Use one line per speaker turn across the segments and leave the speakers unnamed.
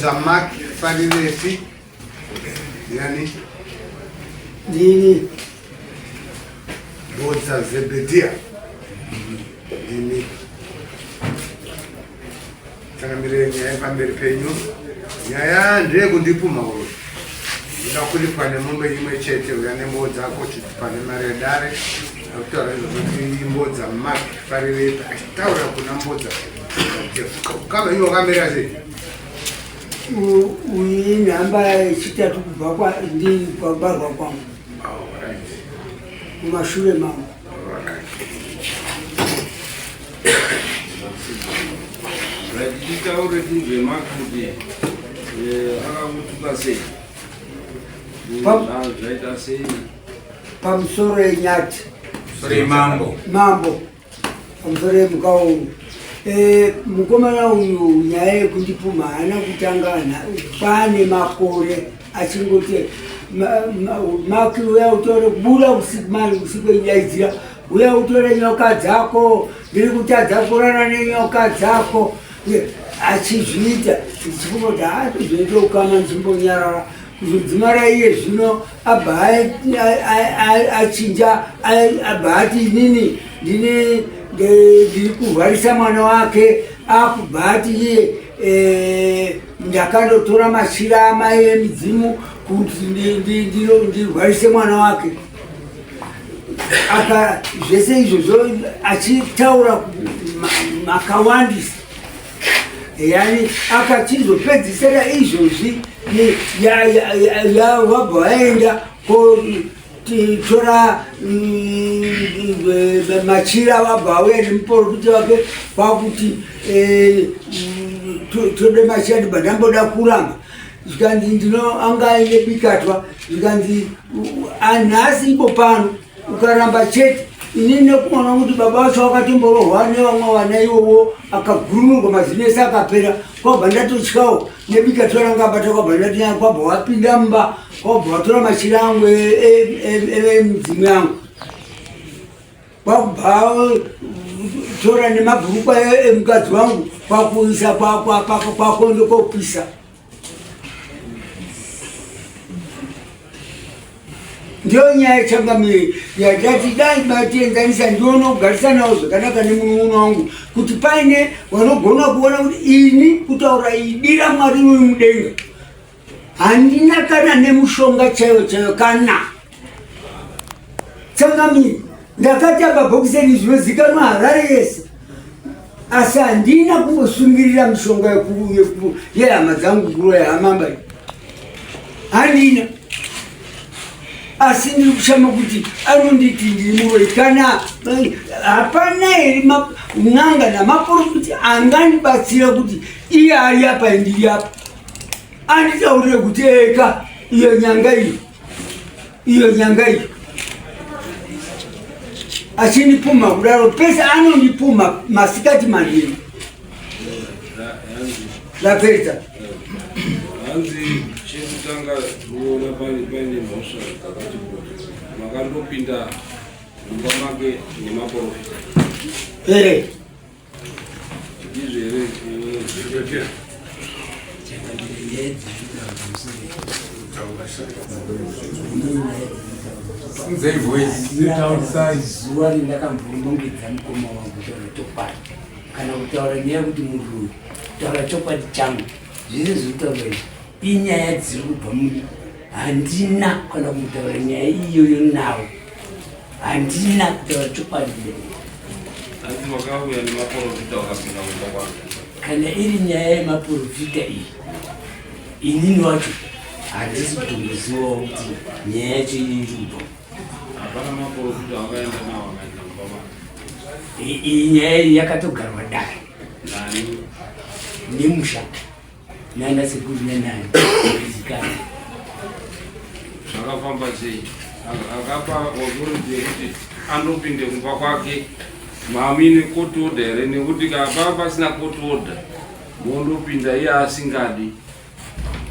Mbodza Mark Farirepi yani
Ndini.
Mbodza Zebedia ndini. Tsangamire nyaya pamberi penyu. Nyaya ndeyekundipumha uyu. Ndoda kuripwa nemombe imwe chete uya nembowo dzako chitipa nemari yedare. Akutaura izvozvo kuti Mbodza Mark Farirepi achitaura kuna Mbodza. Kama iwe wakamira sei?
Uyu inhamba yechitatu kubva kwandiri kwakubarwa kwangu. Mumashure mangu.
Titaure tinzwe Mark kuti akakutuka sei? Zvaita sei?
Pamusoro yenyati.
Pamusoro yemambo.
Mambo. Pamusoro yemukaungu. Mukomana uyu nyaya yekundipumha haana kutanga pane makore achingoti Maki uya utore buda usiku mani usiku idaidzira uya utore nyoka dzako ndiri kutadza kurara nenyoka dzako achizviita ndichifunga kuti haatozvoita ukama ndichimbonyarara kuzodzimara iye zvino abva achinja abva ati inini ndine ndiri kurwarisa mwana wake akubva ati iye eh, ndakandotora machira amai emidzimu kuti ndirwarise mwana wake aka zvese izvozvo achitaura makawandisa yani akachizopedzisira izvozvi wabva waenda kotora machira wabva auya nemuporofita wake kwakuti eh, tode machira ndibva ndamboda kuramba zvikanzi ndino anga aine bikatwa zvikanzi anhasi ipo pano ukaramba chete inini nekuona kuti baba vacho vakatomborohwa nevamwe vana ivovo akagururwa mazino ese akapera kwabva ndatotyawo nebikatwa ranga abata kwabva ndati kwabva wapinda mumba kwabva watora machira angu emidzimu yangu kwakubva tora nemabhurukwa emukadzi wangu kwakuisa kwakondo kopisa Ndiyo nyaya changamire yatati dai matienzanisa ndione kugarisana nawo zvakanaka nemunun'una wangu kuti paine vanogona kuona kuti ini kutaura idi raMwari uyu mudenga handina kana nemushonga chaiyo chaiyo kana changamire ndakatamba bhokiseni zvinozikanwa Harare yese asi handina kumbosungirira mishonga yehama dzangu kuroya hamamba handina asi ndiri kushama kuti anonditi ndiri muroyi kana hapana here n'anga namaporofiti angandibatsira kuti iye ari apa ndiri apa anditaurire kuti eka iyo nyanga iyo iyo nyanga iyo achindipumha kudaro pese anondipumha masikati manheru ndapedza
hanzi chekutanga kuona paine mhosva dzakati kuti makandopinda mumba make nemaporofita
here
ndizvo here
Zuva rindakambonongedza mukoma wangu kutaura chokwadi kana kutaura nyaya yekuti munhu uyu kutaura chokwadi changu zvese zviri kutaurwa izvi inyaya dziri kubva muni handina kana kumutaura nyaya iyoyo nawo handina kutaura chokwadi kudai
Hanzi wakauya nemaporofita wakapinda mumba kwake.
Kana iri nyaya yemaporofita iyi inini wacho handisi kutombozivawo kuti nyaya yacho iri kubva
Hapana maporofita wakaenda nawo akaenda mumba kwake.
Iyi nyaya iyi yakatogarwa dare
Nani?
nemusha nana sekuru nanani zikana
Zvakafamba sei? Akapa authority yekuti andopinde kumba kwake mami necourt order here nekuti kana pasina court order mondopinda iye asingadi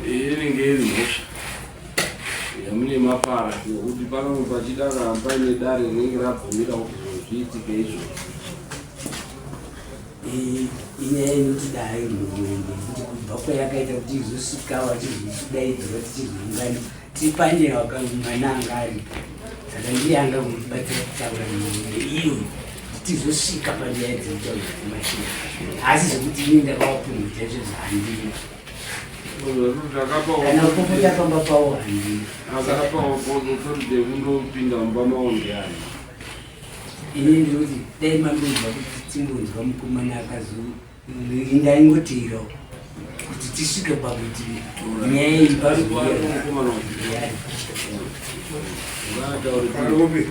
inenge iri mhosva yamune mapara nekuti pano pachida kana paine dare rinenge rabvumira kuti zvinhu zviitike izvozvo.
Inyaya inoti dai nhoroondo kuti kubva kwayakaita kuti izosvika vachizodaidzwa tichizoungana tipane mwana anga aripo saka ndiye anga kutibatsira kutaura nhoroondo iyoyo tizosvika panyaya dzekutaura dzemashira asi zvekuti ini ndakavapunhu chaizvo zvahandina kana kupopota pamba pawo handina
akapa authority yekundopinda mumba mawo ndiani
ini ndiri kuti dai mambonzwa kuti timbonzwa mukomana akazo ndaingotiro kuti tisvike pakuti nyaya iyi
parupi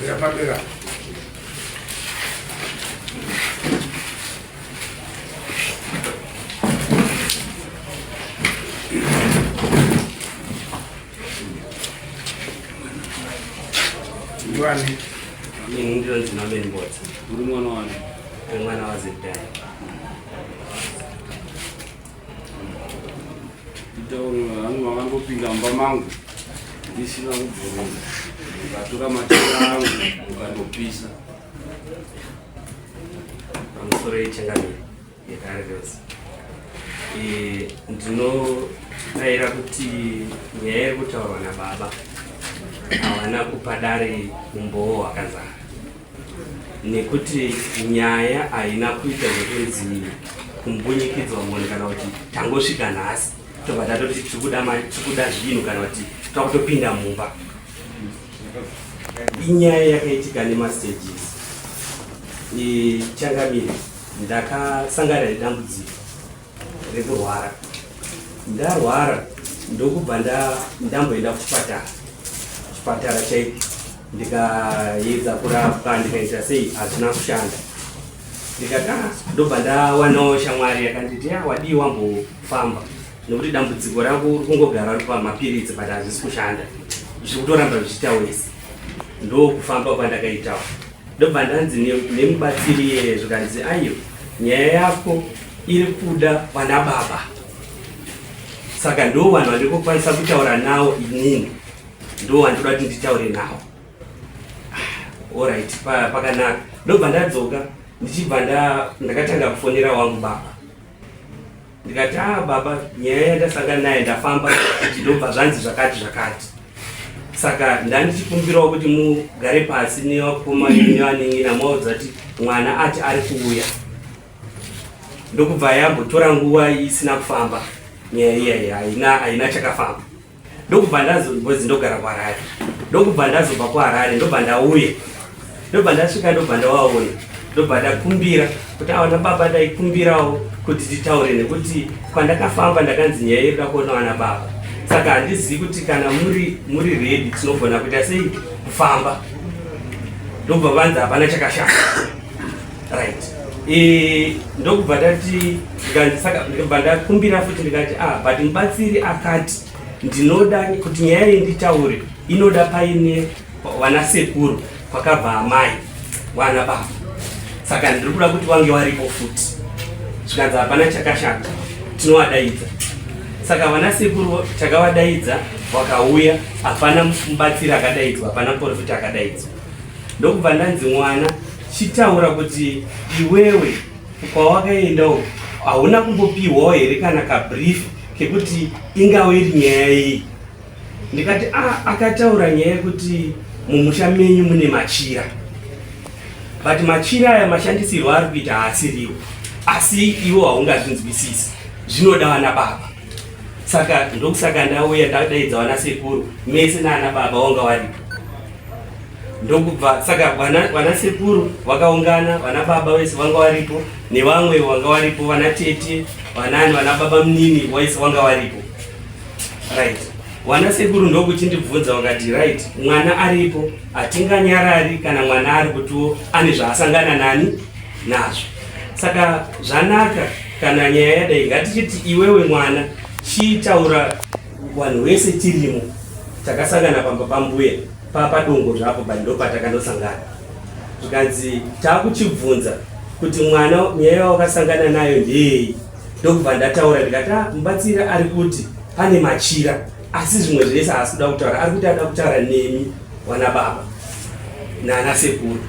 yapadera Ndiwani?
Ini ndinonzi Norman Mbotsa.
Uri mwana wani?
Uri mwana waZedai.
Nditaure vanhu vakangopinda mumba mangu ndisina kubvuma mukatora machira angu mukandopisa.
Pamusoro yechangamire. Yekare yose. E, ndinodaira kuti nyaya iri kutaurwa nababa havana kupa dare umbowo hwakazara nekuti nyaya haina kuita zvekunzi kumbunyikidzwa munhu kana kuti tangosvika nhasi tobva tatoti tikuda zvinhu kana kuti takutopinda mumba inyaya yakaitika nemastages e, changamire Ndakasangana nedambudziko rekurwara, ndarwara ndokubva ndamboenda kuchipatara, chipatara chaiko ndikaedza kurapwa ndikaita sei hazvina kushanda. Ndikati ah, ndobva ndawanawo shamwari yakanditi ah, wadii wambofamba nekuti dambudziko rako uri kungogara uri pamapiritsi but hazvisi kushanda, zviri kutoramba zvichiita wese. Ndokufamba kwandakaitawo ndobva ndanzi nemubatsiri iyeye zvikanzi ayo nyaya yako iri kuda vana baba saka ndo vanhu vandiri kukwanisa kutaura nawo inini ndo vandoda kuti nditaure nawo ah, orit pakanaka ndobva ndadzoka ndichibva ndakatanga kufonera wangu baba ndikati ah baba nyaya yandasangana naye ndafamba ndobva zvanzi zvakati zvakati saka ndandichikumbirawo kuti mugare pasi nevakoma nevanin'ina maudza kuti mwana ati ari kuuya ndokubva yambotora nguva isina kufamba nyaya iyayi haina chakafamba ndokubva ndazongozi ndogara kuharare ndokubva ndazobva kuharare ndobva ndauya ndobva ndasvika ndobva ndawaona ndobva ndakumbira kuti awana baba ndaikumbirawo kuti titaure nekuti kwandakafamba ndakanzi nyaya iri kuona vana baba saka handizivi kuti kana muri muri redi tinogona kuita sei kufamba ndobva vanzi hapana chakashata right e, ndokubva ndati ndikabva ndakumbira futi ndikati ah but mubatsiri akati ndinoda kuti nyaya iyi nditaure inoda paine vana sekuru kwakabva amai vana baba saka ndiri kuda kuti vange varipo futi zvikanzi hapana chakashata tinovadaidza saka vana sekuru takavadaidza vakauya hapana mubatsiri akadaidzwa hapana muprofita akadaidzwa ndokubva ndanzi mwana chitaura kuti iwewe kwawakaenda uko hauna kumbopiwawo here kana kabrief kekuti ingawe iri nyaya iyi ndikati ah, akataura nyaya yekuti mumusha menyu mune machira but machira aya mashandisirwo ari kuita haasiriwo asi iwo haungazvinzwisisi zvinoda vana baba saka ndokusaka ndauya ndadaidza vana sekuru mese naana baba wanga waripo ndokubva saka vana, vana sekuru vakaungana vana baba vese vanga varipo nevamwe vanga varipo vana tete vanani vana baba munini vese vanga varipo right vana sekuru ndokuchindibvunza vakati right mwana aripo hatinganyarari kana mwana ari kutiwo ane zvaasangana nani nazvo saka zvanaka kana nyaya yadai ngatichiti iwewe mwana chitaura vanhu vese tirimo takasangana pamba pambuya papadongo zvapo but ndopatakandosangana zvikanzi takuchibvunza kuti mwana nyaya yawakasangana nayo ndeyei ndokubva ndataura ndikati ah, mubatsiri ari kuti pane machira asi zvimwe zvese haasi kuda kutaura ari kuti ada kutaura nemi wana baba nana sekuru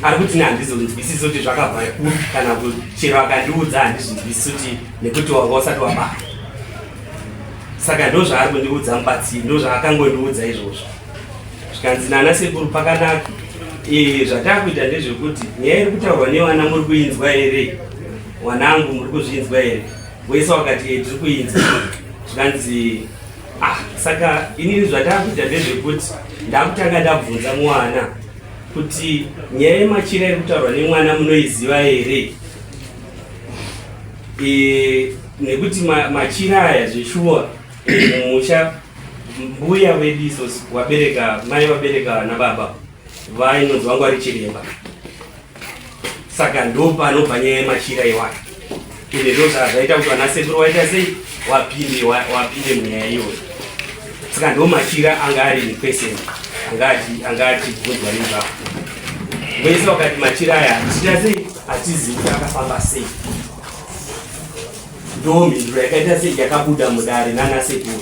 Ari kuti handizonzwisisi kuti zvakabva kupi, kana chero akandiudza handizvinzwisisi kuti nekuti wanga usati wabara. Saka ndo zvaari kundiudza mubatsiri, ndo zvaakangondiudza izvozvo. Zvikanzi nana sekuru pakanaka. Zvatakuita ndezvekuti nyaya iri kutaurwa nevana muri kuinzwa here? Wanangu muri kuzvinzwa here? Wese wakati tiri kuinzwa. Zvikanzi ah, saka inini zvatakuita ndezvekuti ndakutanga ndabvunza mwana kuti nyaya yemachira iri kutaurwa nemwana munoiziva here? Nekuti machira aya zveshuwa mumusha mbuya vedu isosi wabereka mai vabereka vana baba vainonzi vangu vari chiremba, saka ndo panobva nyaya yemachira iwayo. Ende ndo zvaita kuti vana sekuru waita sei wapinde wapinde munyaya iyoyo. Saka ndo machira anga ari in question, anga achibvunzwa nezvavo vese, vakati machira aya tichita sei, hatizivi kuti akafamba sei. Ndo mhinduro yakaita sei yakabuda mudare nana sekuru,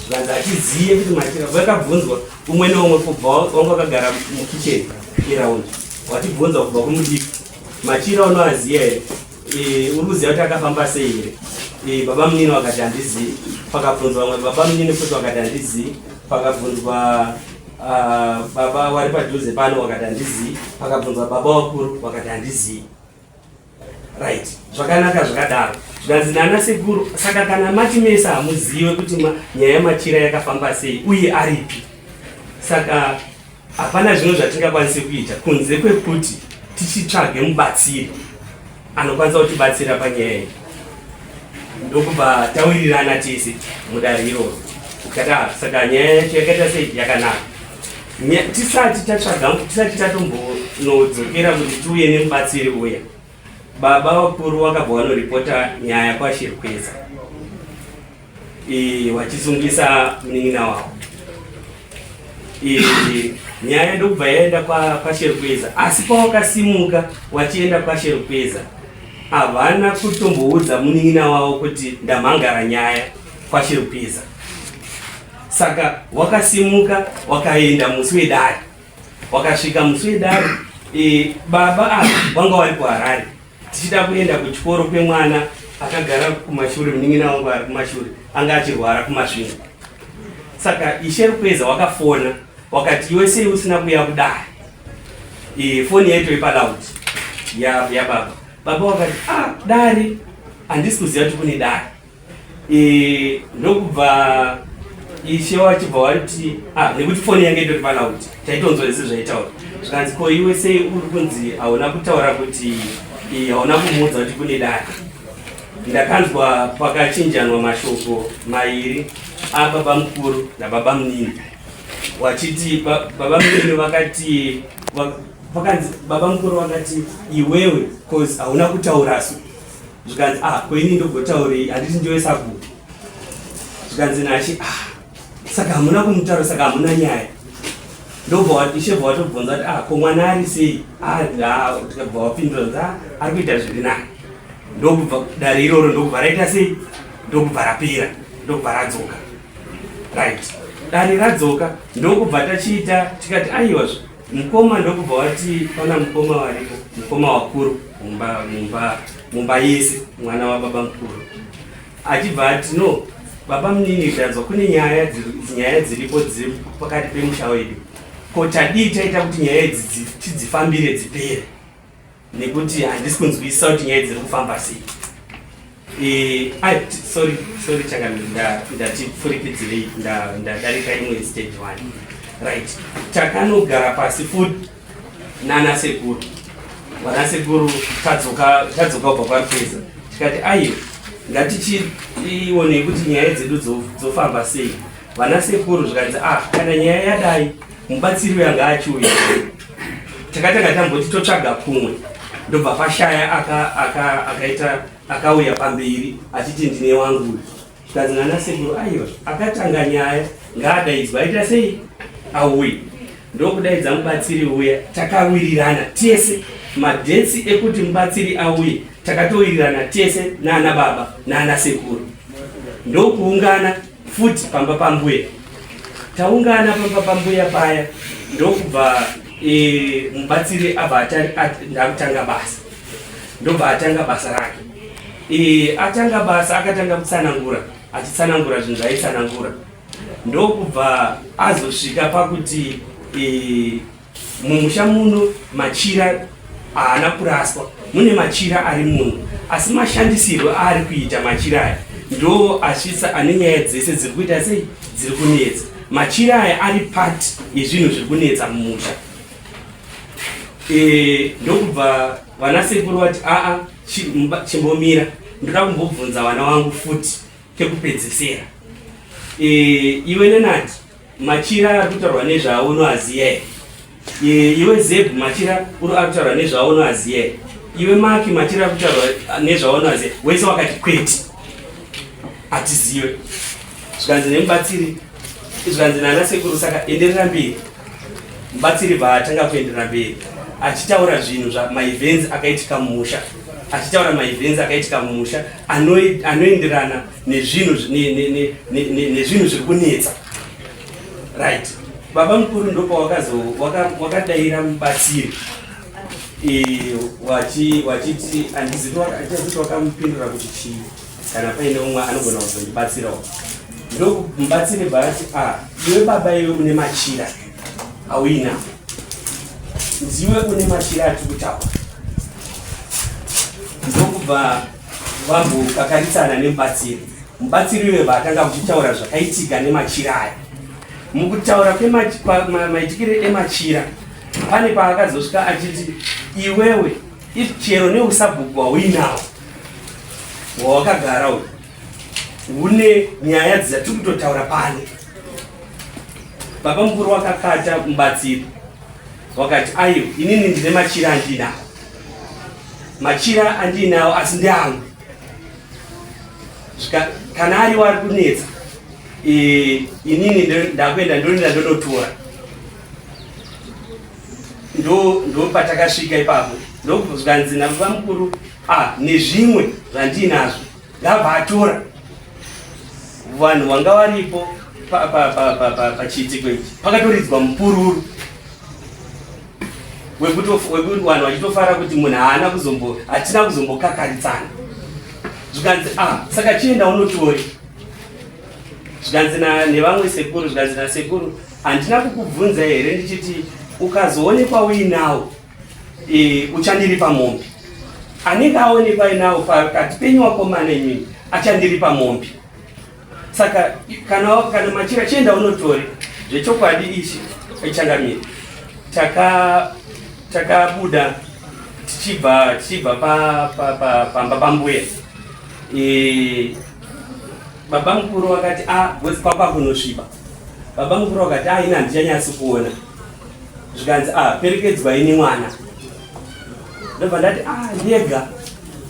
zvanzi hatizive kuti machira. Vakabvunzwa umwe neumwe kubva wanga wakagara mukicheni iraundi, watibvunza kubva kumudiki, machira unoaziva here? Uri kuziva kuti akafamba sei here? Baba munini wakati handizivi. Pakabvunzwa vamwe baba munini futi wakati handizivi. Pakabvunzwa baba wari padhuze pano wakati handizivi. Pakabvunzwa baba wakuru wakati handizivi. Right, zvakanaka zvakadaro. Zvikanzi nana sekuru, saka kana mati mese hamuzive kuti nyaya yemachira yakafamba sei uye aripi, saka hapana zvimwe zvatingakwanise kuita kunze kwekuti tichitsvage mubatsiri anokwanisa kutibatsira panyaya iyi. Ndokubva tawirirana tese mudare iroro, tikati ah, saka nyaya yacho yakaita sei, yakanaka. Tisati tatsvaga, tisati tatombonodzokera kuti tiuye nemubatsiri uya, baba vakuru vakabva vanoripota nyaya kwaShirkweza, wachisungisa munin'ina wavo. Nyaya ndokubva yaenda kwaShirkweza, asi pawakasimuka wachienda kwaShirkweza havana kutomboudza munin'ina wavo kuti ndamhangara nyaya kwaShirkweza. Saka wakasimuka wakaenda musi wedare, wakasvika musi wedare, baba ava vanga vari kuHarare, tichida kuenda kuchikoro kwemwana akagara kumashure, munin'ina wangu ari kumashure anga achirwara kuMasvingo. Saka Ishe Rukweza wakafona wakati iwe sei usina kuya kudare? Foni yaitove paloud yababa. Baba wakati ah, dare handisi kuziva kuti kune dare. Ndokubva ishe wachibva wati ah, nekuti foni yange itori paloud taitonzwa zvese zvaitaura. Zvikanzi ko iwe sei uri kunzi hauna kutaura kuti hauna kumuudza kuti kune dare? Ndakanzwa pakachinjanwa mashoko mairi ababa mukuru nababa munini, wachiti baba munini vakati pakanzi baba mukuru vakati iwewe cause hauna kutaura su. Zvikanzi ah, ko ini ndogotaurei, handiti ndiwe sabhuku? Zvikanzi nachi ah, saka hamuna kumutaura, saka hamuna nyaya. Ndobva ishebva watobvunza kuti ah, ko mwana ari sei? Ah, tikabva wapindura kuti ah, ari kuita zviri nani. Ndokubva dare iroro ndokubva raita sei, ndokubva rapera, ndokubva radzoka. Right, dare radzoka ndokubva tachiita tikati aiwa mukoma, ndokubva wati pana mukoma varipo, mukoma wakuru mumba yese, mwana wababa mukuru, achibva ati no, baba munini, ndanzwa kune nyaya nyaya dziripo dziri pakati pemusha wedu, ko tadii taita kuti nyaya idzi tidzifambire dzipere, nekuti handisi kunzwisisa kuti nyaya dziri kufamba sei. Sorry, sorry changamire, ndatipfurikidzirei, ndadarika imwe stage one. Right, takanogara pasi futi nana sekuru, vana sekuru tadzoka tadzoka kubva kwaRukweza, tikati aiwa, ngatichionei kuti nyaya dzedu dzofamba sei. Vana sekuru zvikanzi ah, kana nyaya yadai mubatsiri uyo anga achiuya, takatanga tamboti totsvaga kumwe, ndobva pashaya akaita akauya pamberi achiti ndine wangu. Zvikanzi nana sekuru aiwa, akatanga nyaya ngaadaidzwa aita sei auye. Ndokudaidza mubatsiri uya, takawirirana tese madhetsi ekuti mubatsiri auye, takatowirirana tese nana baba nana sekuru. Ndokuungana futi pamba pambuya, taungana pamba pambuya paya, ndokubva E, mubatsiri abva ndakutanga basa ndobva atanga basa rake e, atanga basa akatanga kutsanangura achitsanangura zvinhu zvaitsanangura ndokubva azosvika pakuti e, Mumusha muno machira haana kuraswa, mune machira ari muno, asi mashandisirwo aari kuita machira aya ndo asvitsa ane nyaya dzese dziri kuita sei dziri kunetsa. Machira aya ari part yezvinhu zviri kunetsa mumusha. E, ndokubva vana sekuru vati aa chimbomira ndoda kumbobvunza vana vangu futi kekupedzesera. E, iwe Nenadi Machira ari kutaurwa nezvawo unoaziva here? Iwe Zebhu machira uri ari kutaurwa nezvawo unoaziva here? Iwe Maki machira ari kutaurwa nezvawo unoaziva? Wese wakati kwete, hatizive. Zvikanzi nemubatsiri, zvikanzi nana sekuru, saka enderera mberi. Mubatsiri bva atanga kuenderera mberi achitaura zvinhu zva maevents akaitika mumusha, achitaura maevents akaitika mumusha anoenderana nezvinhu nezvinhu zviri kunetsa right baba mukuru ndopawakadaira mubatsiri e, wachiti handizivi wakamupindura kuti chii kana paine umwe anogona kuzondibatsirawo ndomubatsiri bvaati a ah, iwe baba iwe une machira auinawo ndiwe une machira atiri kutaura ndokubva vambokakaritsana nemubatsiri mubatsiri uyo vaatanga kuchitaura zvakaitika nemachira aya mukutaura kwemaitikire emachira pane paakazosvika achiti iwewe chero neusabhuku hwauinawo hwawakagara uyu hune nyaya dzatiri kutotaura pano baba mukuru wakakata mubatsiri wakati ayo inini ndine machira andinawo Machira andiinawo asi ndeangu. Kana ariwo ari kunetsa e, inini ndakuenda ndoenda ndonotora. Ndo ndopatakasvika ipapo ndokuzvikanzi nababa mukuru ah, nezvimwe zvandinazvo ngabva atora vanhu vanga varipo pachiitiko ichi pakatoridzwa mupururu wekuti vanhu vachitofara kuti munhu haana kuzombo hatina kuzombokakaritsana zvikanzi ah saka chienda unotore zvikanzi nevamwe sekuru zvikanzi nasekuru handina kukubvunza here ndichiti ukazoonekwa uinawo e, uchandiripa mombe anenge aonekwa inawo pakati penyu wakomana imimi achandiripa mombe Saka kana kana machira chienda unotore zvechokwadi ichi changamire taka takabuda tichibva tichibva pa pa pa pamba pambuya e, baba mukuru vakati a ah, because kwakwa kunosviba baba mukuru vakati a ah, ini handichanyatsi kuona zvikanzi a ah, perekedzwa ini mwana ndobva ndati a ndega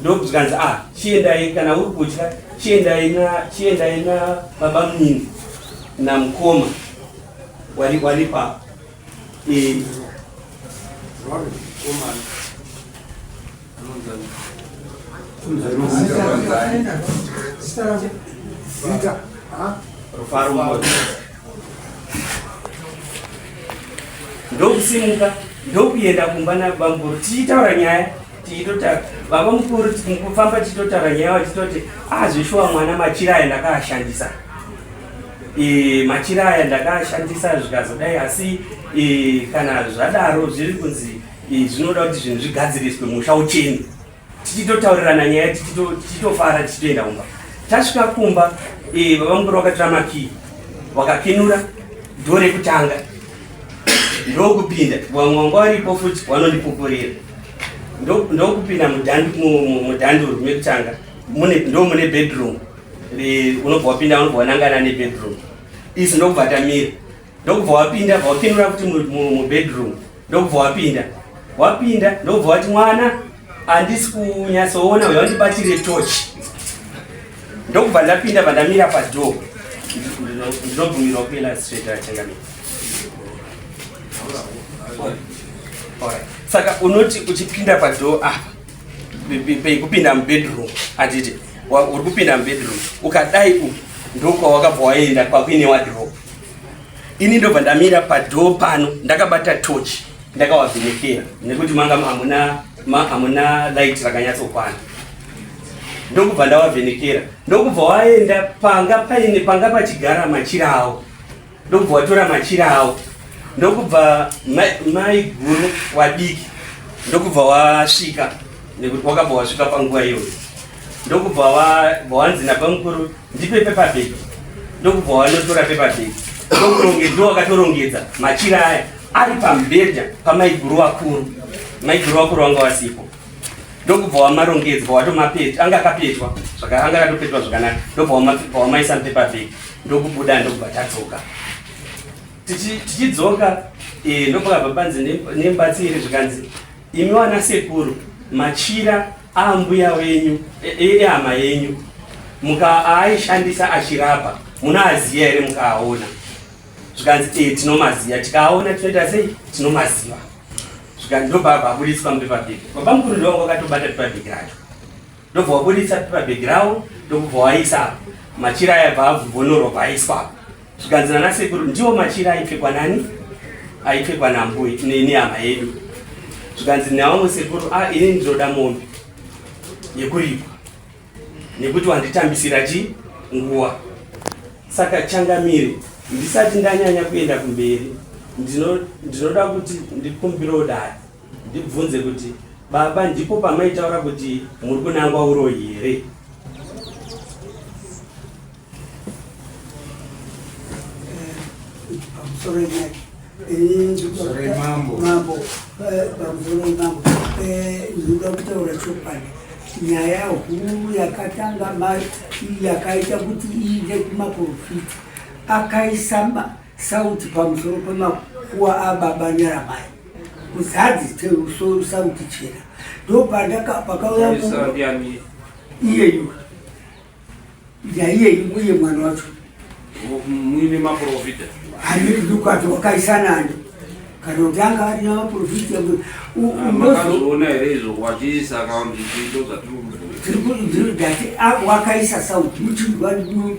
ndozvikanzi a chiendai kana uri kutya chiendai na chiendai na baba munini namukoma wari wari pa e Rufaro ndokusimuka ndokuenda kumba nabamukuru tichitaura nyaya tichitotaura baba mukuru mukufamba tichitotaura nyaya vachitoti ah zveshuwa mwana machira aya ndakaashandisa e, machira aya ndakaashandisa zvikazodai asi e, kana zvadaro zviri kunzi e, zvinoda kuti zvinhu zvigadziriswe musha uchene tichitotaurirana nyaya tichitofara tichitoenda kumba tasvika kumba e, baba mukuru vakatora makii vakakinura dho rekutanga ndokupinda vamwe vanga varipo futi vanondipupurira ndokupinda mudhanduru mekutanga ndo mune bedroom unobva wapinda unobva wanangana nebedroom isu ndokubva tamira ndokubva wapinda bva wapindura kuti mubedroom ndokubva wapinda wapinda ndokubva wati mwana handisi kunyatsoona uya wandibatire tochi ndokubva ndapinda vandamira padoo ndinobvumirwa kuillustrate changamire saka unoti uchipinda padoo apa pekupinda mubedroom handiti uri kupinda mubedroom ukadai u ndokwawakabva waenda kwakuine wadrop ini ndobva ndamira padoo pano ndakabata tochi. Ndakawavhenekera nekuti manga hamuna hamuna light rakanyatsokwana, ndokubva ndawavhenekera, ndokubva waenda panga paine panga pachigara machira awo, ndokubva watora machira awo, ndokubva mai guru wadiki ndokubva wasvika, nekuti wakabva wasvika panguva iyoyo, ndokubva wanzi nabamukuru, "Ndipe paper bag." Ndokubva wanotora paper bag, ndokuronge wakatorongedza machira aya ari pamubhedha pamaiguru vakuru. Maiguru vakuru vanga vasipo, ndokubva wamarongedzwa, watomapetwa, anga akapetwa, anga akatopetwa zvakanaka, ndobva wamaisa mupaper bag, ndokubuda, ndokubva tadzoka. Tichidzoka ndopakabva panzi nemubatsiri, zvikanzi, "Imi wana sekuru, machira aambuya wenyu, ehama yenyu, muka aaishandisa achirapa, munaaziya here mukaaona?" Zvikanzi, "Tinomaziya, tikaaona tinoita sei, tinomaziva." Zvikanzi, ndobva abva abudiswa mupaper bag. Baba mukuru ndovangu vakatobata paper bag racho, ndobva wabudisa paper bag ravo, ndokubva waisa machira aya, bva avhonorwa, bva aiswa. Zvikanzi nanasekuru, "Ndiwo machira aipfekwa nani, aipfekwa nambuya nehama yedu." Zvikanzi navamwe sekuru, "A, ini ndinoda mombe yekuripwa nekuti wanditambisira chi nguva." Saka changamire, ndisati ndanyanya kuenda kumberi, ndinoda kuti ndikumbirewo dare ndibvunze kuti baba ndipo pamaitaura kuti muri kunangwa uroyi here?
Pamusoro
Pamusoro mambo.
Mambo, pamusoro mambo, ndinoda kutaura chokwadi. Nyaya huru yakatanga yakaita kuti iinde kumaprofita, akaisa sauti pamusoro pemakuwa ababa neramai, kuzadzi sauti chena, ndo pakauya
Ndiani?
Iyeyu, yaiyeyu, uye mwana wacho.
Muine maprofita?
Handikati wakaisa nani, kana kuti anga ari namaprofita.
Makazviona here izvo wachiisa kana kuti ndo zvatiri
Ndati wakaisa sauti muchindwa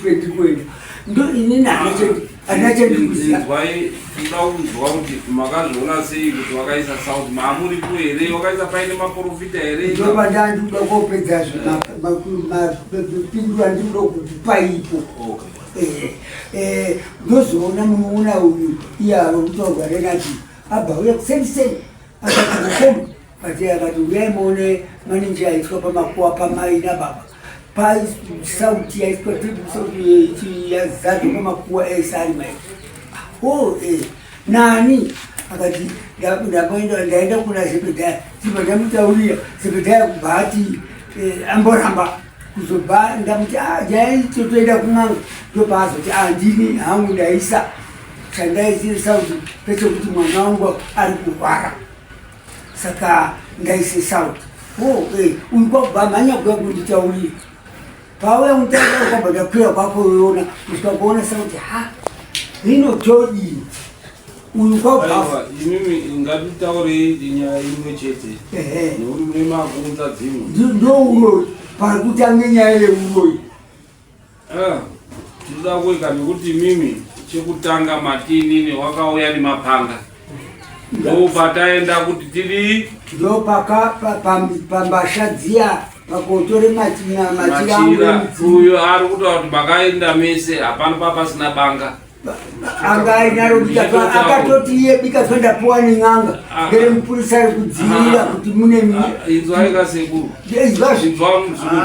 pendikuenda, ndo inini hana chandikuziva.
Inzwai, tinoda kunzwa kuti makazviona sei kuti wakaisa sauti. Maamuripo here? Wakaisa paine maprofita here?
Ndopandandikuda kopedzazve mapindura, ndikuda kukupa ipo. Ndozoona munoona uyu iye ari kutaurwa Renati abva uya kuseniseni, akati kukoma ati, akati, "Uyai muone maninji aitwa pamakuwa pamai nababa, pasauti yaitwa, sauti yazadzwa pamakuwa ese ari mai." O nani? Akati, "Ndamboenda, ndaenda kuna Zebedhaya, tibva ndamutaurira." Zebedhaya kubva ati amboramba kuzobva, ndamuti, "Ah, jai totoenda kun'anga." Ndopaazoti, "Ah, ndini hangu ndaisa chandaisire sauti pechekuti mwana wangu ari kurwara, saka ndaise sauti." O uyu kwakubva mhanya kuya kunditaurira, pauya mutaurira, kwabva ndakwira kwako uiona kusvika kuona sauti. Ha, hino todii? Uyu kwabva
Aiwa, imimi ngatitaurei nyaya imwe chete nekuti mune makuunza dzimwe.
Ndo uroyi pari kutange nyaya yeuroyi.
Ah, tinoda kuika nekuti imimi chekutanga matinini wakauya nemapanga, ndopataenda kuti tidii?
Ndo pambasha dziya pakotore machira.
Machira. Uyo ari kutaura kuti makaenda mese, hapana papasina banga.
Anga ainaro bikatwa, akatoti iye bikatwa ndapuwa nen'anga, ngere mupurisa ari kudzivirira kuti mune
Ah, inzwai kasekuru.
Izvazvi.
Inzwa muzukuru.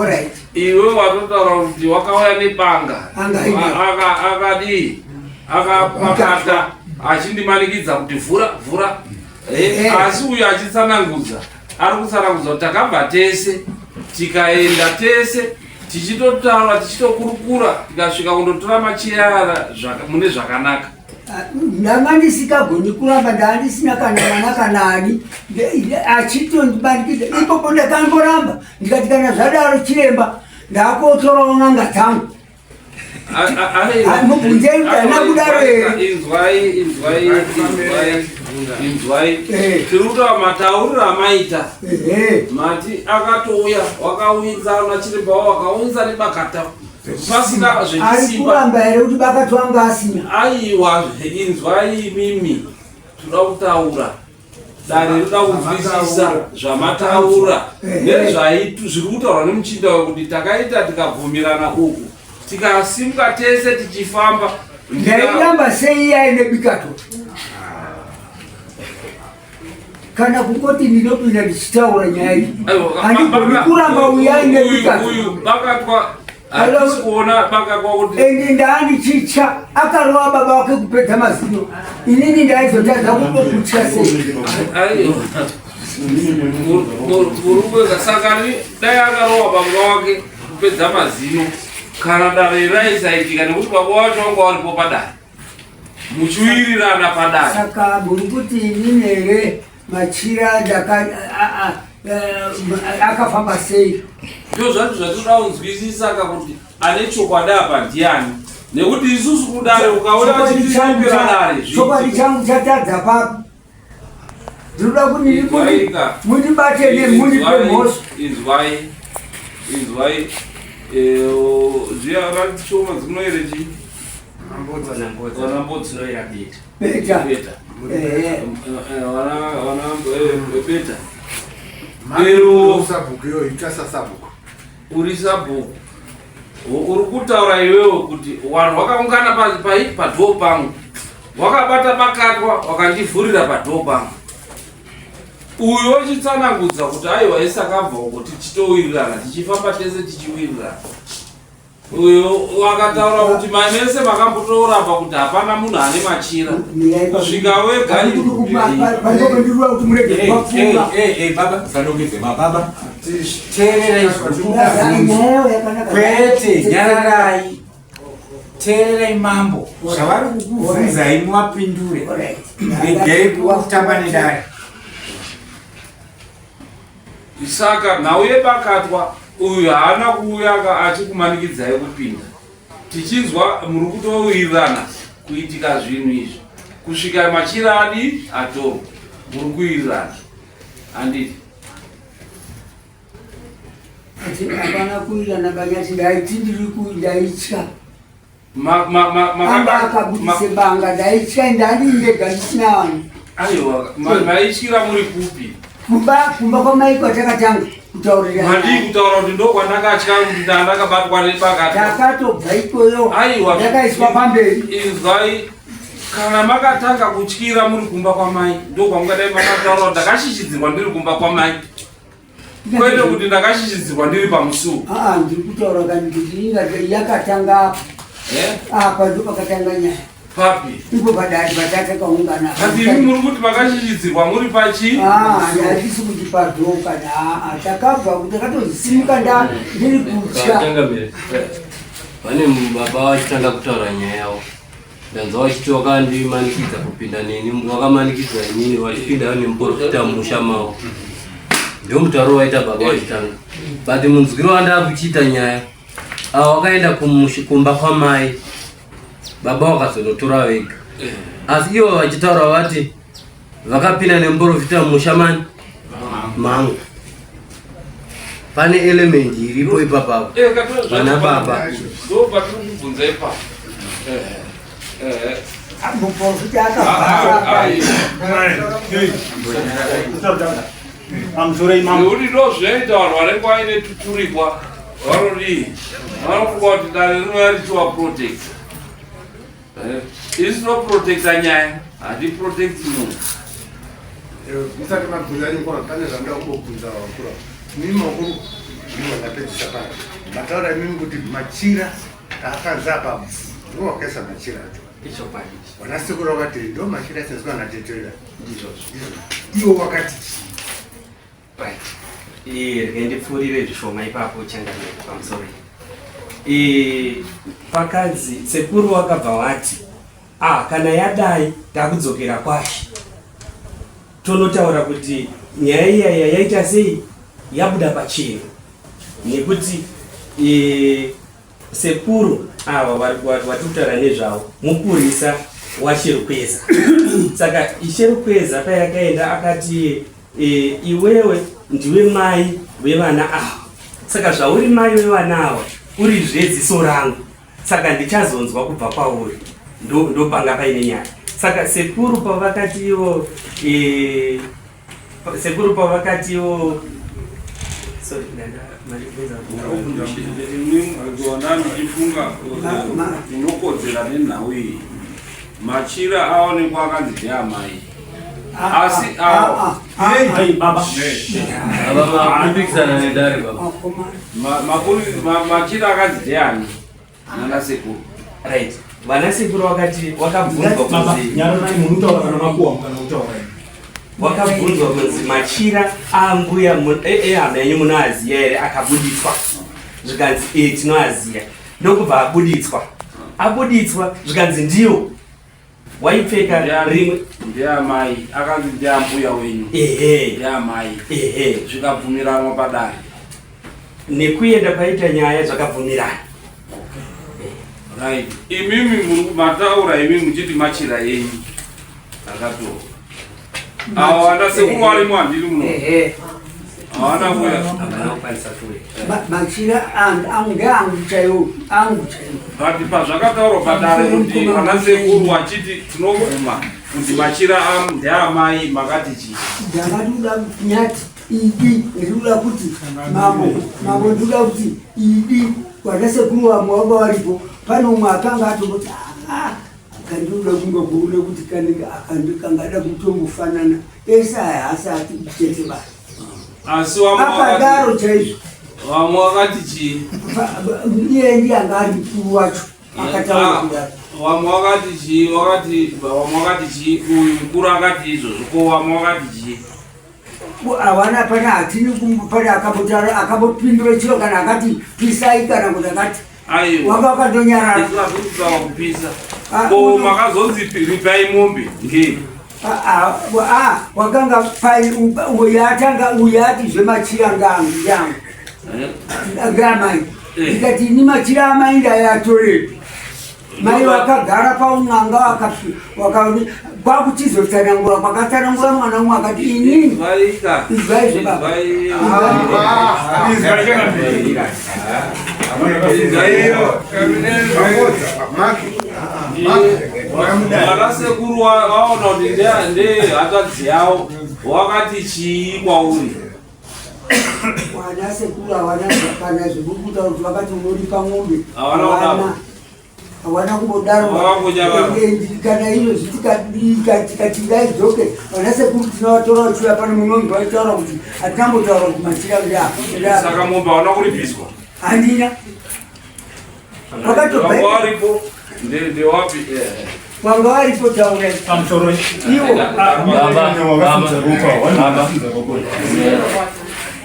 Alright.
Iwe watotaura kuti wakauya nebanga.
Anga ainaro.
Akadii, akapakata achindimanikidza kuti vhura, vhura. Asi uyu achitsanangudza, ari kutsanangudza kuti takabva tese, tikaenda tese, tichitotaura, tichitokurukura, tikasvika kundotora machira mune zvakanaka.
Ndanga ndisikagoni kuramba, ndaa ndisina kana mwana kana ani, achitondibanikidza ipopo. Ndakamboramba, ndikati, "Kana zvadaro chiremba, ndakotorawo n'anga dzangu." Mubvunzei kuti haina kudaro here?
Inzwai, inzwai, inzwai, inzwai. Tiri kutaura matauriro amaita. Mati akatouya, wakaunza nachiremba wavo, wakaunza nebakata. Pasina
Ari
zvechisimba.
kuramba here kuti bakatwa anga asina?
Aiwa, inzwai imimi, toda kutaura. Dare rinoda kunzwisisa zvamataura nezvaitu zviri kutaurwa nemuchinda uyu kuti takaita tikabvumirana uku tikasimuka tese tichifamba.
Ndairamba sei iye aine bikato? Kana kungoti ndinopinda ndichitaura nyaya iyi.
Aiwa,
Handigoni kuramba uyu aine bikato.
Uyu bakatwa hatisi kuona bakatwa kuti
Ende ndaandichitya akarova baba wake kupedza mazino. Inini ndaizotadza kutya sei?
Aiwa. Murume saka dai akarova baba wake kupedza mazino kana dare raisaitika nekuti baba wacho vanga varipo padare muchiwirirana padare.
Saka muri kuti inini here machira akafamba sei?
Ndizvo zvacho zvatinoda kunzwisisa ka kuti ane chokwadi apa ndiani nekuti isusu kudare ukaona vachitipera dare
Chokwadi changu chatadza papi? Ndinoda kuti mundibate nemundipe mhosva.
Inzwai, inzwai, zviya rachoma dzinoere chii? Vana mbodza.
Dzinoera beta.
Beta.
Beta.
Ehe.
Vana beta.
Ero sabhuku yo ita sasabhuku.
Uri sabhuku. Uri kutaura iwewe kuti vanhu vakaungana pai padhoo pangu. Wakabata bakatwa wakandivhurira padhoo pangu. Uyu wachitsanangudza kuti aiwa isakabva uko tichitowirirana tichifamba tese tichiwirirana. Uyo wakataura kuti mamese makambotoramba kuti hapana munhu ane machira kusvika wega.
Pandopendirwa kuti murege kupfuura.
Baba, sanongedze mababa, teererai zviri
Nyayayo yakanaka.
Kwete, nyararai, teererai mambo zvavari kukubvunzai muvapindure. Regai kutamba nedare.
Saka nhau yebakatwa uyu haana kuuya achikumanikidzai kupinda, tichinzwa muri kutowirirana kuitika zvinhu izvi kusvika machira adi atorwa, muri kuwirirana handiti?
Hapana kuwirirana banyati, ndaiti ndiri ndaitya. Anga akabudise banga, ndaitya, ndani ndega ndisina vanhu.
Aiwa, maityira muri kupi?
Kumba kwamai kwatakatanga kutaurirana.
Madii kutaura kuti ndokwandakatya kuti ndandakabatwa nebakatwa?
Takatobva ikoyo.
Aiwa.
Ndakaiswa pamberi.
Inzwai, kana makatanga kutyira muri kumba kwamai, ndokwamungadai makataura kuti ndakashishidzirwa ndiri kumba kwamai, kwete kuti ndakashishidzirwa ndiri pamusuwo.
Aa, ndiri kutaura kani kuti inga yakatanga apa.
Eh?
Apa ndo pakatanga nyaya.
Papi?
Ipo padare patakaungana.
Asi imi muri kuti makashishidzirwa muri pachi?
Handisi kuti padhoo kana aa, takabva takatozisimuka ndiri kutya.
Changamire, pane baba vachitanga kutaura nyaya yavo, ndanzwa vachiti wakandimanikidza kupinda neni, wakamanikidza inini vachipinda nemuprofita mumusha mavo. Ndio mutauro waita baba vachitanga, but munzwiro wandakuchiita nyaya ava, wakaenda kumba kwamai, baba wakazonotora vega, asi ivo vachitaura vati vakapinda nemuprofita mumusha mani mangu. Pane element iripo ipapapo, vana baba.
Ndo patiri kubvunza ipapo.
Muprofita akabva.
Pamusoroi mambo.
Nekuti ndo zvinoita vanhu vanenge vaine tuturikwa vanodii, vanofunga kuti dare rinouya richiwa protect. Isi tinoprotecta nyaya, hatiprotecti munhu.
Musati mabvunza nyikora, pane zvamuda kumbobvunza vakura. Mimi makuru ndimo ndapedzisa pano. Mataura imimi kuti machira akanzi apa ndiwo wakaisa machira acho.
Ichokwadi.
Vanasekuru vakati ndo machira asenzwa nateterera.
Ndizvozvo.
Iwo wakati chii?
Right. Regai ndipfuurire zvishoma ipapo changamire pamusoro. Pakanzi sekuru wakabva wati ah, kana yadai takudzokera kwashe tonotaura kuti nyaya iyaya yaita sei yabuda pachena nekuti sekuru ava vari vatiri kutaura nezvavo mupurisa waSherukweza. Saka iSherukweza payakaenda akati iwewe ndiwe mai vevana ava, saka zvauri mai vevana ava. Urizve ziso rangu saka ndichazonzwa kubva kwauri. Ndopanga paine nyaya. Saka sekuru pavakati ivo e, sekuru pavakati ivo sorry
ndanda ndichifunga unokodzera nenhau iyi machira aonekwa akanzi ndeamai asi awo
Kupikisana nedare baba.
Machira akanzi ndeani nana sekuru?
Right, vana sekuru vakati wakabvunzwa kunzi
Nyararai, munotaura kana makuwa kana kutaura.
Wakabvunzwa kunzi machira ambuya ehama yenyu munoaziya here akabuditswa? Zvikanzi e tinoaziya. Ndokubva abuditswa, abuditswa zvikanzi ndiwo waipfeka rimwe.
Ndeamai akanzi ndeambuya wenyu?
Ehe.
Ndeamai?
Ehe.
Zvikabvumiranwa padare?
Nekuenda kwaita nyaya zvakabvumirana.
Right, imimi muri mataura imi muchiti machira enyu akatorwa avo vana sekuru varimo handiri muno havana kuya.
Havana kukwanisa kuuya.
Machira angu ngeangu chaiwo, angu chaiwo.
But pazvakataurwa padare kuti vana sekuru vachiti tinobvuma kuti machira ndeamai, makati chii?
Ndakati uda nyati idi, ndikuda kuti mambo, mambo, ndikuda kuti idi vana sekuru vamwe vanga varipo, pane umwe akanga atomboti "Ah, kandinoda kunga kuona kuti kanenge kangada kutombofanana ese aya haasati chete basi."
Asi vamwe
Akadaro chaizvo.
Vamwe vakati chii?
Iye ndiye anga ari mukuru wacho akataura kudaro.
Vamwe vakati chii? Vakati vamwe vakati chii? Uyu mukuru akati izvozvo, ko vamwe vakati chii?
Hawana, pane hatini pane akambotaura, akambopindura chiro kana akati pisai kana kuti akati
Aiwa.
Wanga wakatonyarara.
Isina kupisa.
Ah,
Ko
uno
makazonzi ripai mombe ngei?
Ah, ah, ah, wakanga pai uyu atanga, uyu ati zvemachira ngangu ngangu ngeamai. Ndikati ini machira amai ndayatorepi? Mai vakagara paun'anga kwakuchizotsanangura kwakatsanangura mwana umwe akati inini
Vaika.
Izwai zvebaba.
Izwai.
Pamodza, maki.
Vana sekuru vaona kuti ndehanzvadzi yavo, wakati chii kwauri?
Wana sekuru hawana kana zvekukuta kuti vakati unoripa mombe.
Hawana kudaro.
Hawana kumbodaro.
Vakangonyarara.
Kana izvozvi tikati ngaidzoke, vana sekuru tinovatora vachiuya pano, munonzi vaitaura kuti hatinambotaura kuti machira ndeapa.
Saka mombe hauna kuripiswa?
Handina.
Vanga
Vakatobva
varipo ndewapi?
Wanga varipo, taurai.
Pamusoro.
Iwo.
Baba.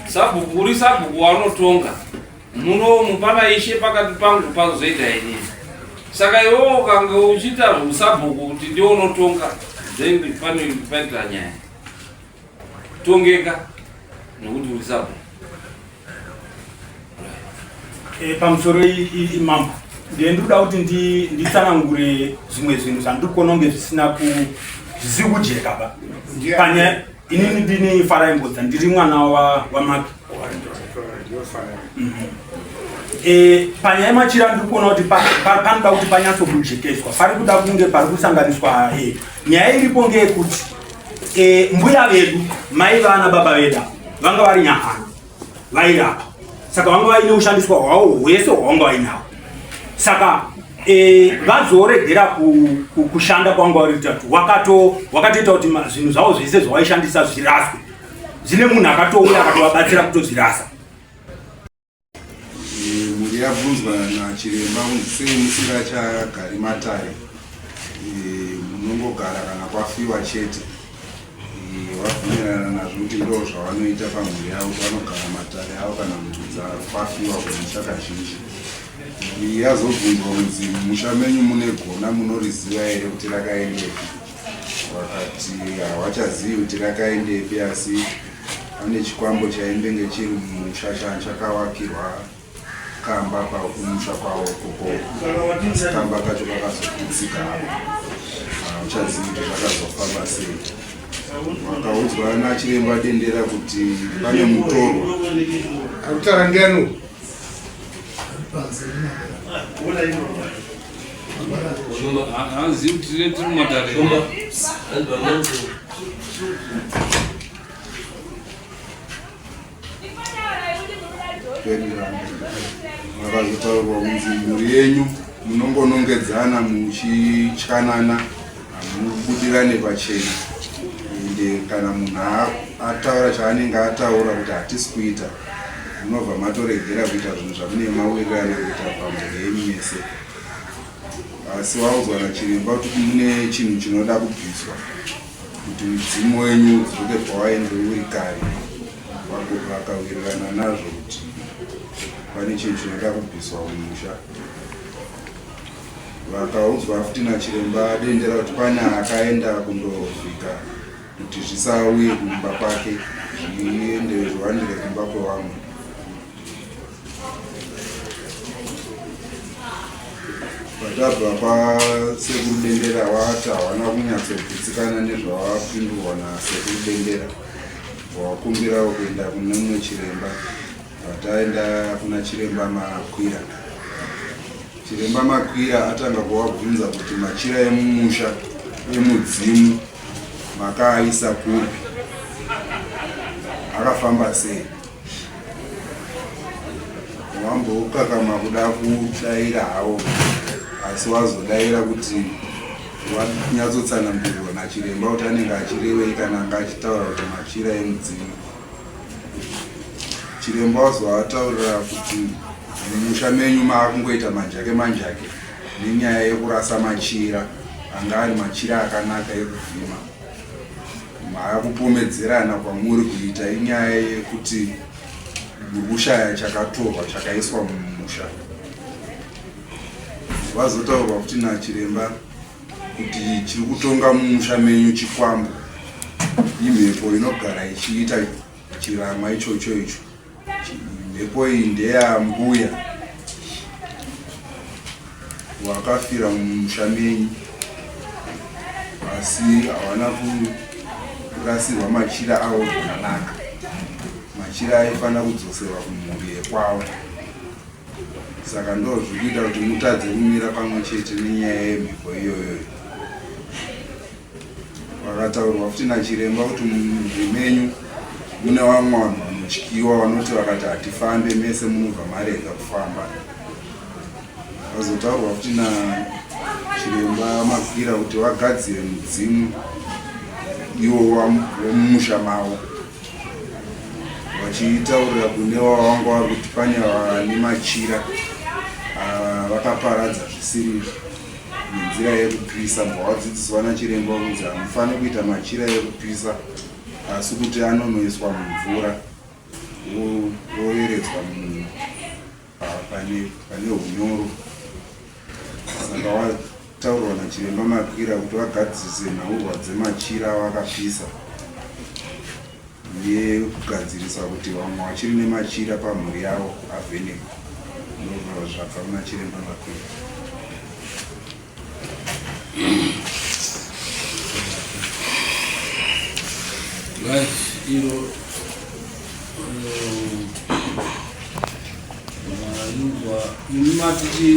Sabhuku, uri sabhuku waunotonga munomu, pana ishe pakati pangu pazoita inini. Saka iwewo ukange uchiita usabhuku kuti ndiwe unotonga, then pane paita nyaya. Tongeka nekuti uri sabhuku.
Pamusoro imambo, ndiye ndikuda kuti nditsanangure zvimwe zvinhu zvandiri kuona kunge zvisina ku zvisiri kujeka ba panyaya. Inini ndini Farai Ngodza, ndiri mwana waMaki. Panyaya yemachira ndiri kuona kuti panoda kuti panyatsokujekeswa, pari kuda kunge pari kusanganiswa. Nyaya iripo ngeyekuti mbuya vedu, mai vana baba veda, vanga vari nyahana vairapa, saka vanga vaine ushandiswa hwavo hwese hwavanga vainahwo. Saka vazoregera kushanda kwavanga vari kuita kuti wakatoita kuti zvinhu zvavo zvese zvavaishandisa zviraswe. Zvine munhu akatouya akatovabatsira kutozvirasa.
Mhuri yabvunzwa nachiremba kunzi sei musingachagari matare, munongogara kana kwafiwa chete. Vabvumirana nazvo kuti ndo zvavanoita pamhuri yavo, kuti vanogara matare avo kana kwafiwa kumusha kazhinji. Yazobvunzwa kunzi musha menyu mune gona, munoriziva here kuti rakaendepi? Vakati havachazivi kuti rakaendepi, asi pane chikwambo chaimbenge chiri mumusha chakavakirwa kamba pakumusha kwavo koko. Kamba kacho kakazoputsika hapo, hauchazivi kuti zvakazofamba sei. Vakaudzwa nachiremba Dendera kuti pane mutorwa.
Akutaura ndiani?
Hanzi kuti tiri mumatare.
Makazotaurwa kunzi mhuri yenyu munongonongedzana muchityanana hamubudirane pachena ende kana munhu ataura chaanenge ataura kuti hatisi kuita munobva matoregera kuita zvinhu zvamunenge mawirirana kuita pamhuri yenyu mese asi waudzwa nachiremba kuti mune chinhu chinoda kubviswa kuti mudzimu wenyu udzoke pawainge uri kare vakawirirana nazvo kuti pane chinhu chinoda kubviswa mumusha vakaudzwa futi nachiremba dendera kuti pane akaenda kundovhika kuti zvisauye kumba kwake zviende zviwandire kumba kwevamwe Patabva kwasekuru Dendera wati hawana kunyatsogutsikana nezvawapindurwa nasekuru Dendera wakumbirawo kuenda kune mumwe chiremba vataenda kuna chiremba Makwira chiremba Makwira atanga kuvabvunza kuti machira emumusha emudzimu makaaisa kupi akafamba sei wambokakama kuda kudaira hawo asi wazodaira kuti wanyatsotsanangurirwa nachiremba kuti anenge achirevei kana anga achitaura kuti machira emudzimu chiremba wazoataurira kuti mumusha menyu maakungoita manjake manjake nenyaya yekurasa machira anga ari machira akanaka ekuvhima Maakupomedzerana kwamuri kuita inyaya yekuti muri kushaya chakatorwa chakaiswa mumusha. Vazotaurwa futi nachiremba kuti chiri kutonga mumusha menyu chikwambo imhepo inogara ichiita chiramwa ichocho icho. Mhepo iyi ndeyambuya wakafira mumusha menyu asi hawana kurasirwa machira avo zvakanaka. Machira aifanira kudzoserwa kumhuri yekwavo. Saka ndo zviri kuita kuti mutadze kumira pamwe chete nenyaya yemhepo iyoyoyo. Vakataurwa futi nachiremba kuti mumhuri menyu mune vamwe vanhu vanotyiwa vanoti vakati hatifambe mese munobva marega kufamba. Vazotaurwa futi nachiremba Makwira kuti vagadzire mudzimu iwo wemumusha mavo vachitaurira kune wavanga vari kuti pane vane machira ah, vakaparadza zvisirizvo nenzira yekupisa bvawadzidziswa nachiremba kunzi hamufaniri kuita machira ekupisa asi kuti anonoiswa mumvura woyeredzwa pane pane hunyoro saka wataurwa nachiremba makwira kuti vagadzise nhaurwa dzemachira avakapisa yekugadzirisa kuti vamwe vachiri nemachira pamhuri yavo avhenekwa ndobva zvabva kuna chiremba makwira
Right, iro mainzwa imi matiti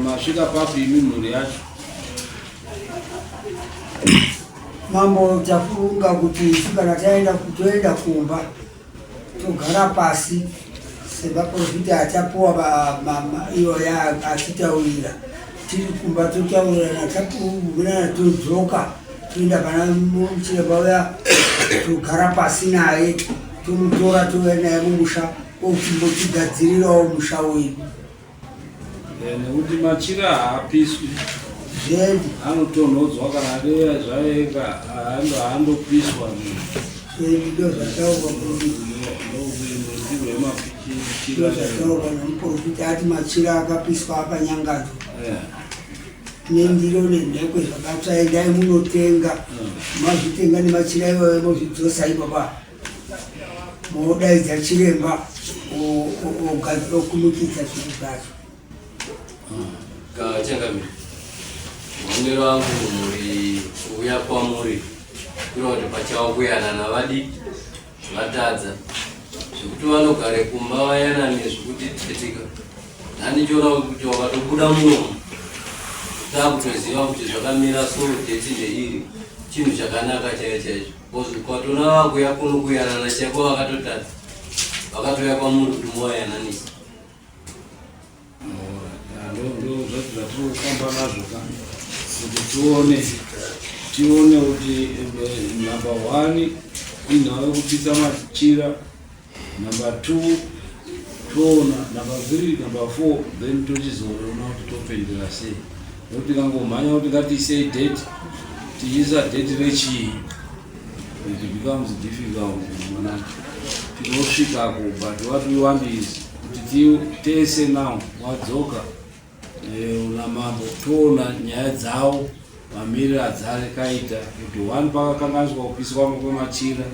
masvika papi imi mhuri yacho
Mambo tafunga kuti isu kana taenda toenda kumba togara pasi semaprofita achapuwa iyoya achitaurira tiri kumba totaurirana tapuurana todzoka toenda pana chiremba uya togara pasi naye tomutora touya naye mumusha ochimbotigadzirirawo musha wedu
Eh, nekuti machira haapiswi
zvedi
anotonhodzwa kana adeya zvaeka haandopiswa
zvedi ndozvataurwa ndozvataurwa nomuprofita ati machira akapiswa akanyangadzwa eh. nendiro nenhekwe zvakatsva endai munotenga mazvitenga nemachira iwayo mozvidzosa ipapa modaidza chiremba okumikidza zvinhu zvacho
Changamire, maonero angu mhuri kuuya kwamuri kureva kuti pachavo kuyanana vadi vatadza. Zvekuti vanogare kumba vayanane zvekuti tetika. Ndandichiona kuti wakatobuda munomu takutoziva kuti zvakamira so date ndeiri chinhu chakanaka chaicho chaicho because ukatoona vakuya kuno kuyanana chaiko vakatotadza vakatouya kwamuri kuti muvayananise.
Zvatiri kufamba nazvo ka kuti tione tione kuti eh, number one inhau yekupisa machira number two toona number three number four then tochizoona kuti topendera sei nekuti tikangomhanya kuti ngatiisei date tichiisa date rechii it becomes difficult mwana tinosvikako but what we want is kuti tese now wadzoka eh, una mambo toona nyaya dzawo mamiriro adzakaita kuti one pakakanganiswa kupiswa kwemachira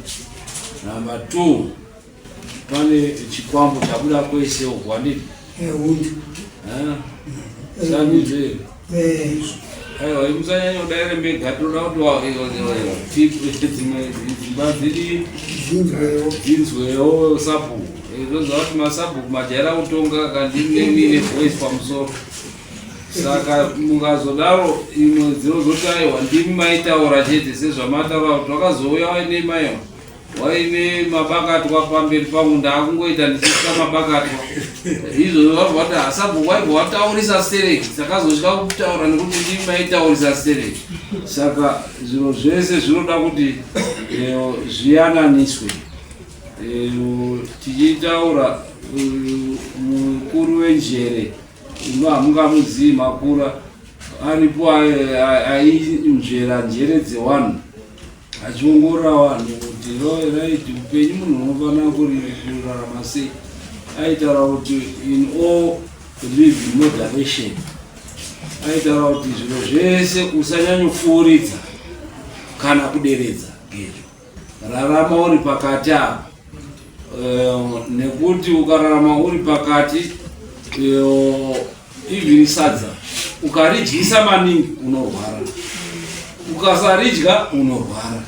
number two pane chikwambo chabuda kwese uku handiti sanizve aiwa musanyanya kudaire mega toda kuti dzimwe dzimba dziri dzinzwewo sabhuku toziva kuti masabhuku majaira kutonga kandinene voice pamusoro saka mukazodaro imwe dzinozoti aiwa ndimi maitaura chete sezvamataura kuti vakazouya vaine maiwa waine mabakatwa pamberi pangu ndaakungoita ndichiita mabakatwa izvozvo vabva vati hasabhuku waibva wataurisa stereki takazotya kutaura nekuti ndimi maitaurisa stereki saka zviro zvese zvinoda kuti eh, zviyananiswe eh, tichitaura eh, mukuru wenjere ino hamungamuzivi makura aripo ainzvera njere dzewanhu achiongorora vanhu kuti right upenyu munhu unofanira kurarama sei aitaura kuti in all live in moderation aitaura kuti zviro zvese usanyanyopfuuridza kana kuderedza gejo rarama uri pakati apa eh, nekuti ukararama uri pakati eh, even sadza ukaridyisa maningi unorwara ukasaridya unorwara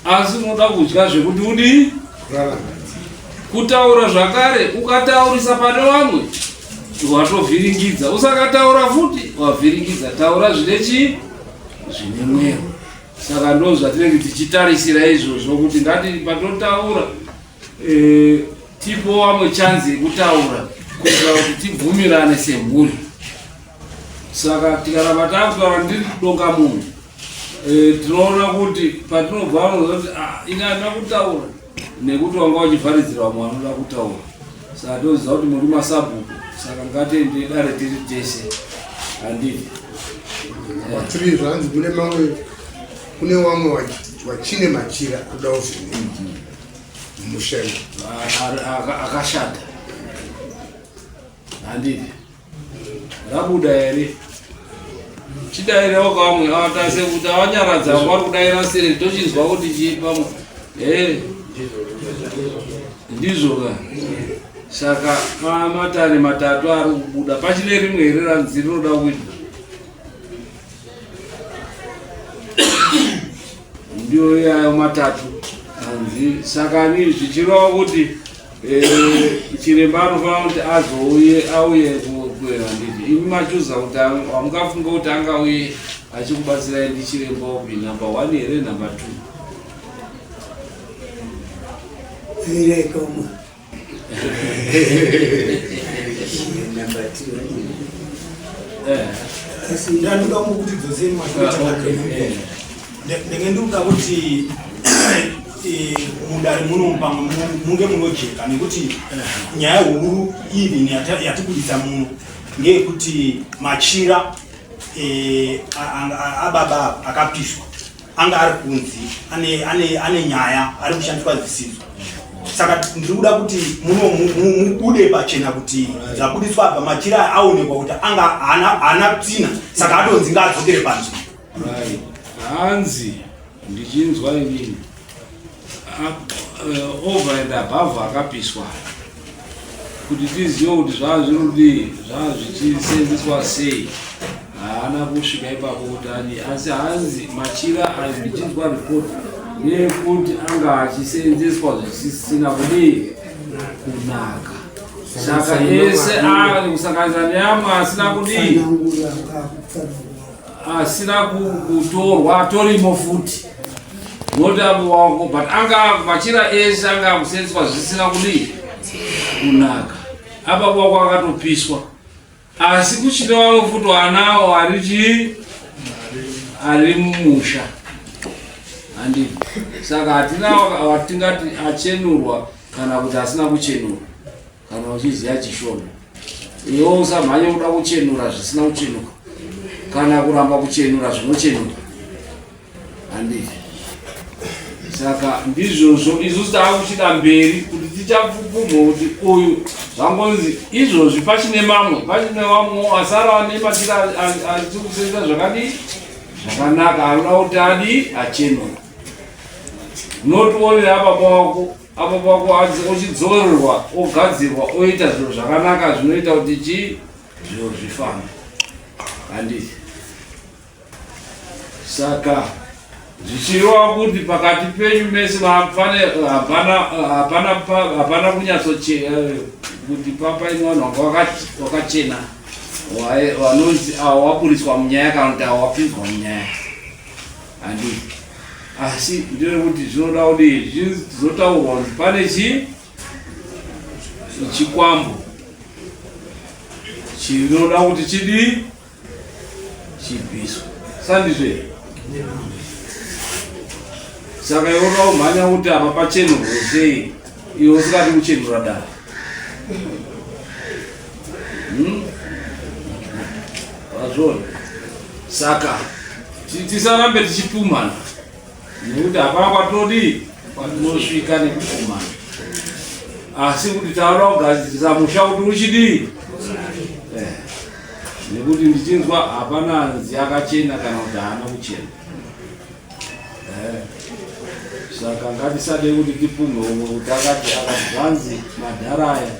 asi unoda kudya zvekuti udii kutaura zvakare ukataurisa pane vamwe watovhiringidza usakataura futi wavhiringidza taura zvine chii zvine mwero saka ndo zvatinenge tichitarisira izvozvo kuti ngati patotaura eh, tipo vamwe chanzi yekutaura kuitira kuti tibvumirane semhuri saka tikaramba takutaura ndiri kudonga munhu eh, tinoona kuti patinobva vanoza kuti ah, ini handina kutaura nekuti wanga uchivharidzira vamwe vanoda kutaura saka toziva kuti muri masabhuku saka ngatiende dare tiri tese handiti
Tiri zvanzi kune mamwe kune wamwe wachine machira kuda kuzvinei musha
akashata handiti rabuda here chidairawo kamwe avatase kuti avanyaradza vari kudaira sere tochinzwa kuti chii pamwe e ndizvo ka saka matare matatu ari kubuda pachine rimwe here ranzi rinoda kuita ndiyo iyayo matatu anzi saka ni zvichireva kuti eh, chiremba anofanira kuti azouye auye kuera nditi imi machuza kuti hamungafunge kuti angauye achikubatsirai ndichiremba upi number one here number two
Ndandoda kuti dzosei mashure chakanaka. Ndenge ndikuda kuti eh, mudare muno pamwe munge munojeka nekuti nyaya huru even yatibudisa muno ngeyekuti machira eh, ababa akapiswa anga ari kunzi ane, ane, ane nyaya ari kushandiswa zvisizvo saka ndiri kuda kuti muno mubude pachena kuti zvabudiswa apa machira aonekwa kuti anga haana tsina saka atonzi ngaadzokere panzvimbo
hanzi ndichinzwa inini eh, over and above akapiswa kuti tizive kuti zvaa zvinodii zvaa zvichisenzeswa sei haana kusvika ipapo kuti adi asi hanzi machira ayo ndichinzwa report ndeyekuti anga achisenzeswa zvisisina kudii Kunaka. Saka ese ari kusanganisa neamwe asina kudii? Asina kutorwa atorimo futi. Not apo wako but anga machira ese anga akusenzwa zvisina kudii? Kunaka. Apa wako akatopiswa. Asi kuchine vamwe futi wanawo ari chii? Ari mumusha. Handiti. Saka hatina watingati achenurwa kana kuti asina kuchenurwa. Kana uchiziva chishona. Iwe usamhanye kuda kuchenura zvisina kuchenuka. Kana kuramba kuchenura zvinochenuka. Handiti. Saka ndizvozvo isusu taakuchida mberi kuti tichapfupfumwa kuti uyu zvangonzi izvozvi pachine mamwe pachine vamwe asara ane machira achiri kusenza zvakadii zvakanaka anoda kuti adii achenura not only ababa wako ababa wako ochidzorerwa ogadzirwa oita zviro zvakanaka zvinoita kuti chii zviro zvifambe handiti Saka zvichireva kuti pakati penyu mese hapana hapana kunyatsochena eh, kuti papaine vanhu vanga wakachena vanonzi awo waburitswa munyaya kana kuti awo wapinzwa munyaya handii asi ndinokuti zvinoda kudii zvinotaurwa kunzi pane chii chikwambo chinoda kuti chidii chibviswa sandizvo here saka iwe unoda kumhanya kuti apa pachenurwe sei iwe usingadi kuchenura dare hmm? Wazviona? Saka tisarambe tichipumana nekuti hapana kwatinodii kwatinosvika nekupumana asi kuti taoda kugadzirisa musha kuti uchidii eh, nekuti ndichinzwa hapana anzi akachena kana kuti haana kuchena eh, saka ngatisade kuti tipumhe umwe kuti akati akati zvanzi madhara aya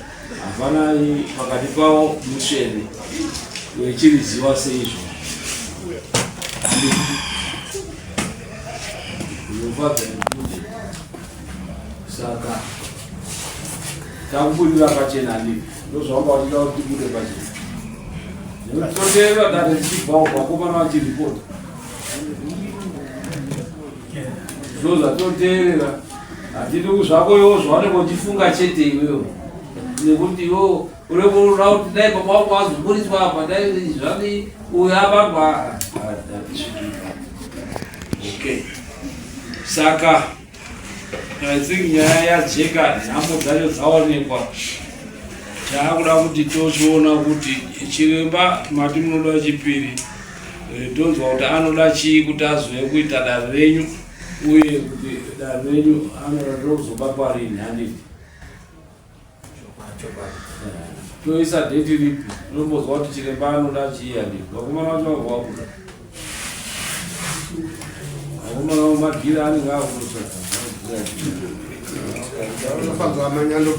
hapana pakati pavo mutsvene wechiriziwa seizvo unofadza nekuti saka takubudira pachena handii ndozvawanga vachida kuti tibude pachena nekuti toteerera dare tichibvawo vakomana vachiripota ndo zvatoteerera hatidi kuzvako iwo zvaunenge uchifunga chete iwewo nekuti iwo unenge unoda kuti dai baba wako azoburitswa apa dai zvadii uyu abatwa okay saka i think nyaya yajeka nhambo dzacho dzaonekwa taakuda kuti tochiona kuti chiremba mati munoda chipiri eh, tonzwa kuti anoda chii kuti azouye kuita dare renyu uye kuti dare renyu anoda tozobatwa rini handiti toisa date ripi tombozwa kuti chiremba anoda chii handiti vakomana vacho vabva vabuda vakomana vamadhira anenge akutotsvaga
Unofanirwa manyando.